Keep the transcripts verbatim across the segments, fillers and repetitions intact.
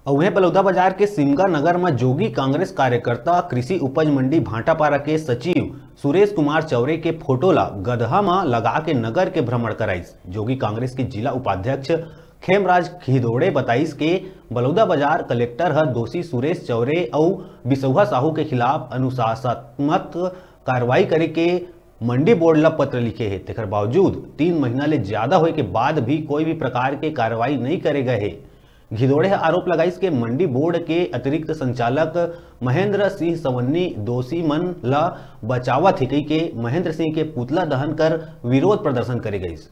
अउ उहें, बलौदाबाजार के सिमगा नगर म जोगी कांग्रेस कार्यकर्ता कृषि उपज मंडी भाटापारा के सचिव सुरेश कुमार चौरे के फोटो ला गदहा म लगा के नगर के भ्रमण कराइस। जोगी कांग्रेस के जिला उपाध्यक्ष खेमराज घिदोड़े बताइस के बलौदाबाजार कलेक्टर ह दोषी सुरेश चौरे अउ बिसौहा साहू के खिलाफ अनुशासनात्मक कार्रवाई करे के मंडी बोर्ड ला पत्र लिखे हे, तेकर बावजूद तीन महीना ले ज्यादा होए के बाद भी कोई भी प्रकार के कार्रवाई नइ करे गए हे। घिदोड़े ह आरोप लगाइस के मंडी बोर्ड के अतिरिक्त संचालक महेंद्र सिंह सवन्नी दोषी मन ला बचावत हे कहिके महेंद्र सिंह के पुतला दहन कर विरोध प्रदर्शन करे गइस।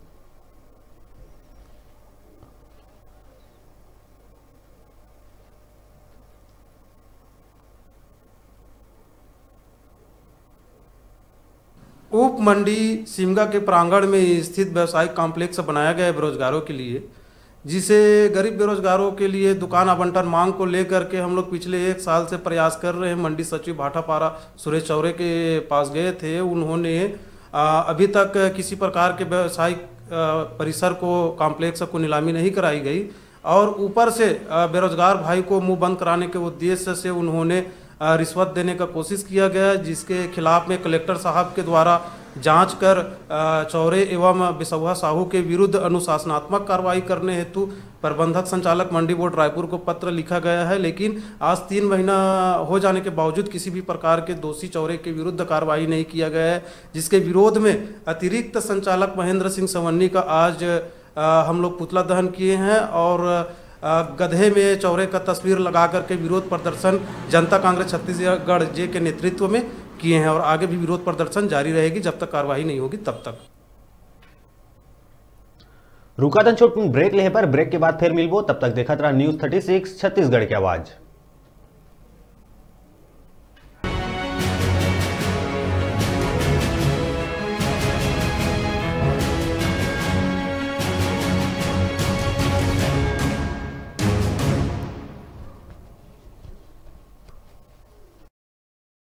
उप मंडी सिमगा के प्रांगण में स्थित व्यावसायिक कॉम्प्लेक्स बनाया गया है बेरोजगारों के लिए, जिसे गरीब बेरोजगारों के लिए दुकान आवंटन मांग को लेकर के हम लोग पिछले एक साल से प्रयास कर रहे हैं। मंडी सचिव भाटापारा सुरेश चौरे के पास गए थे, उन्होंने, आ, अभी तक किसी प्रकार के व्यावसायिक, आ, परिसर को, कॉम्प्लेक्स को नीलामी नहीं कराई गई और ऊपर से, आ, बेरोजगार भाई को मुंह बंद कराने के उद्देश्य से उन्होंने, आ, रिश्वत देने का कोशिश किया गया, जिसके खिलाफ में कलेक्टर साहब के द्वारा जांच कर, आ, चौरे एवं बिसौहा साहू के विरुद्ध अनुशासनात्मक कार्रवाई करने हेतु प्रबंधक संचालक मंडी बोर्ड रायपुर को पत्र लिखा गया है। लेकिन आज तीन महीना हो जाने के बावजूद किसी भी प्रकार के दोषी चौरे के विरुद्ध कार्रवाई नहीं किया गया है, जिसके विरोध में अतिरिक्त संचालक महेंद्र सिंह सवन्नी का आज, अ, हम लोग पुतला दहन किए हैं और, अ, गधे में चौरे का तस्वीर लगा करके विरोध प्रदर्शन जनता कांग्रेस छत्तीसगढ़ जे के नेतृत्व में किए हैं और आगे भी विरोध प्रदर्शन जारी रहेगी जब तक कार्रवाई नहीं होगी तब तक। रुका दन छोट ब्रेक लेहे पर, ब्रेक के बाद फिर मिलबो। तब तक देखत रहा न्यूज़ थर्टी सिक्स छत्तीसगढ़ के आवाज़।